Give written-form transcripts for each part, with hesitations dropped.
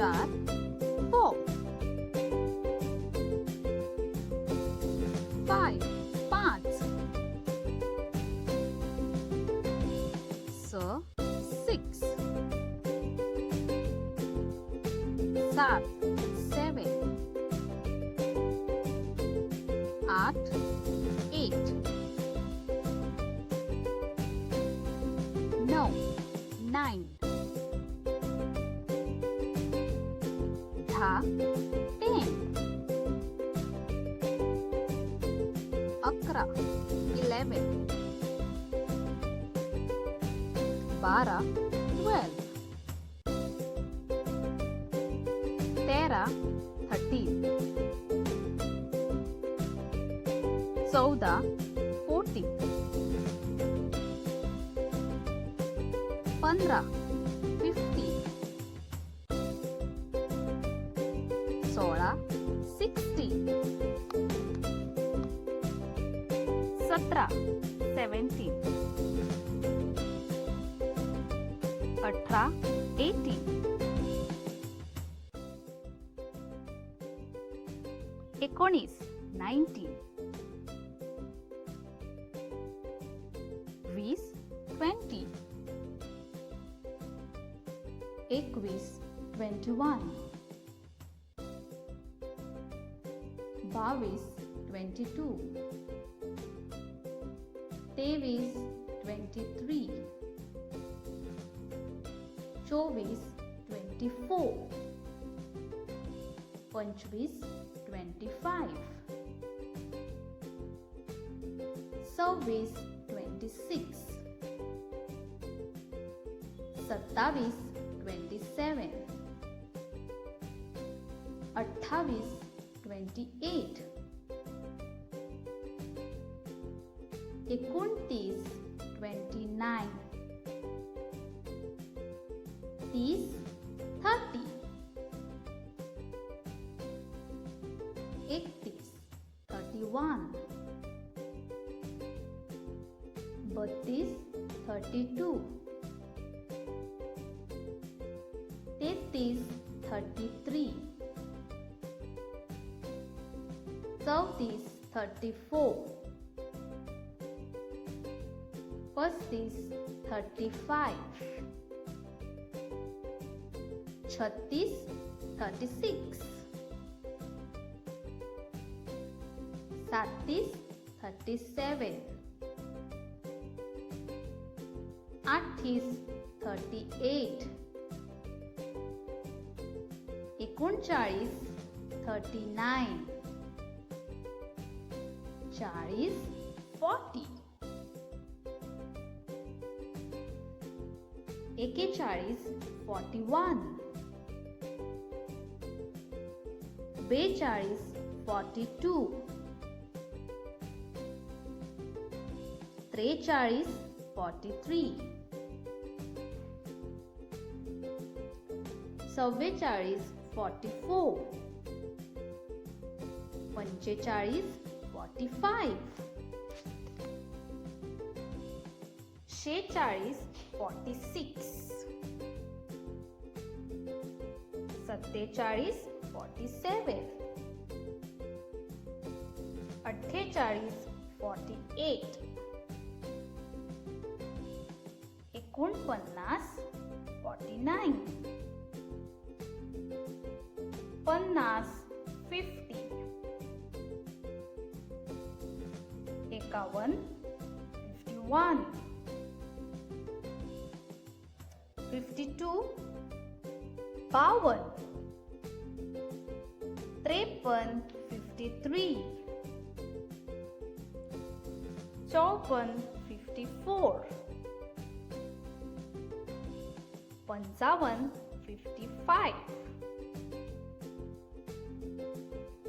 4 4 5 5 6 6 7 7 8 8 9 9 10 10 11 11 12 12 13 13 14 14 15 15 16 16 17 17 18 18 19 19 20 20 21 21 22 22 23 23 24 24 25 25 26 26 27 27 28 28 29 29 30 30 31 31 32 32 33 33 34 34 35 35 36 36 37 37 38 38 39 39 40 40 41 41 42 42 43 43 44 44 45 45 46 46 47 47 48 48 49 49 50 50 51 51 52 52 53 53 54 54 55 55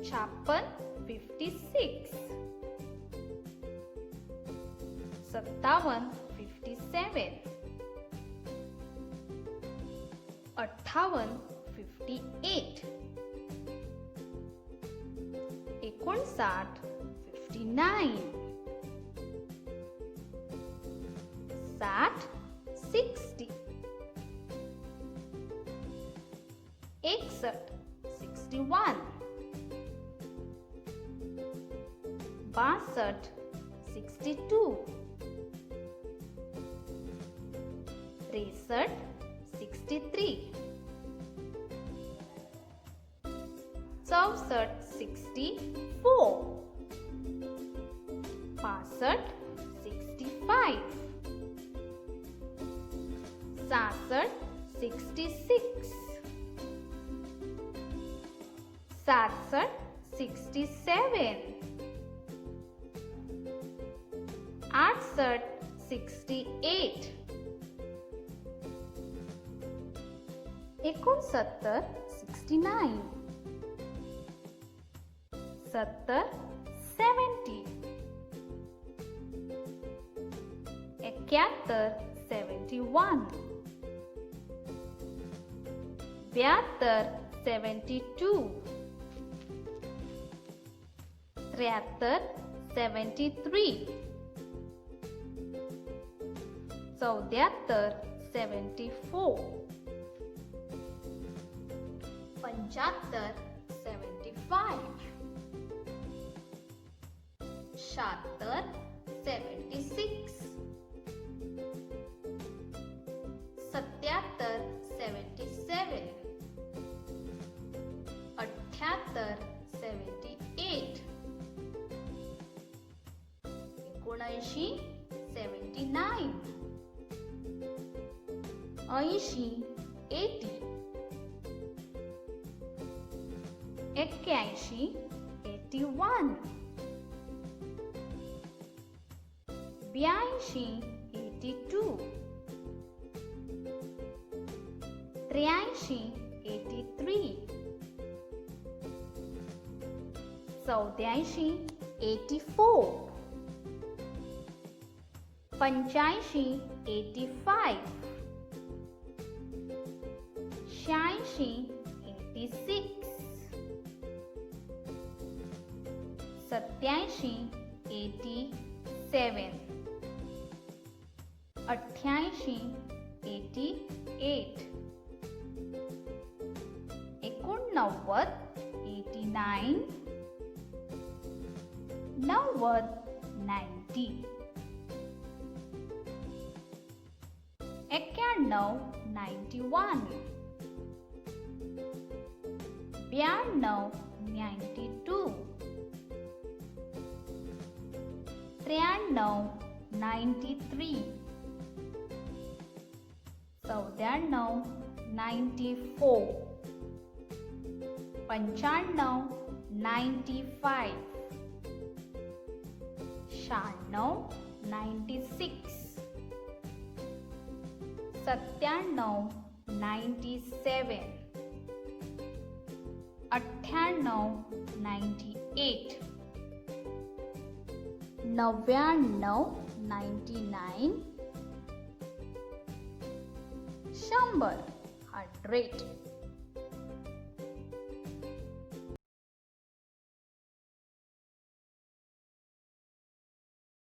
56 56 57 57 58 58 59 59 60 60 61 62, 62, 63, 63, 64, 64, 65, 65, 66, 67, 67, 68, 68, 69, 69, 70, 70, 71, 71, 72, 73, 73, 74, 74, 75, 75, 76, 77, 77, 78, 78, 79, 79, 80, 80, 81, 81, 82, 82, 83, 83, 84, 84, 85, 85, 86, 86, 87, 87, 88, 88, 89, 89, 90, 90, 91, 91, 92, 92, 93, 93, 94, 94, 95, 95, 96, 96, 97, 97, 98, 98, 99, 99, 100, 100.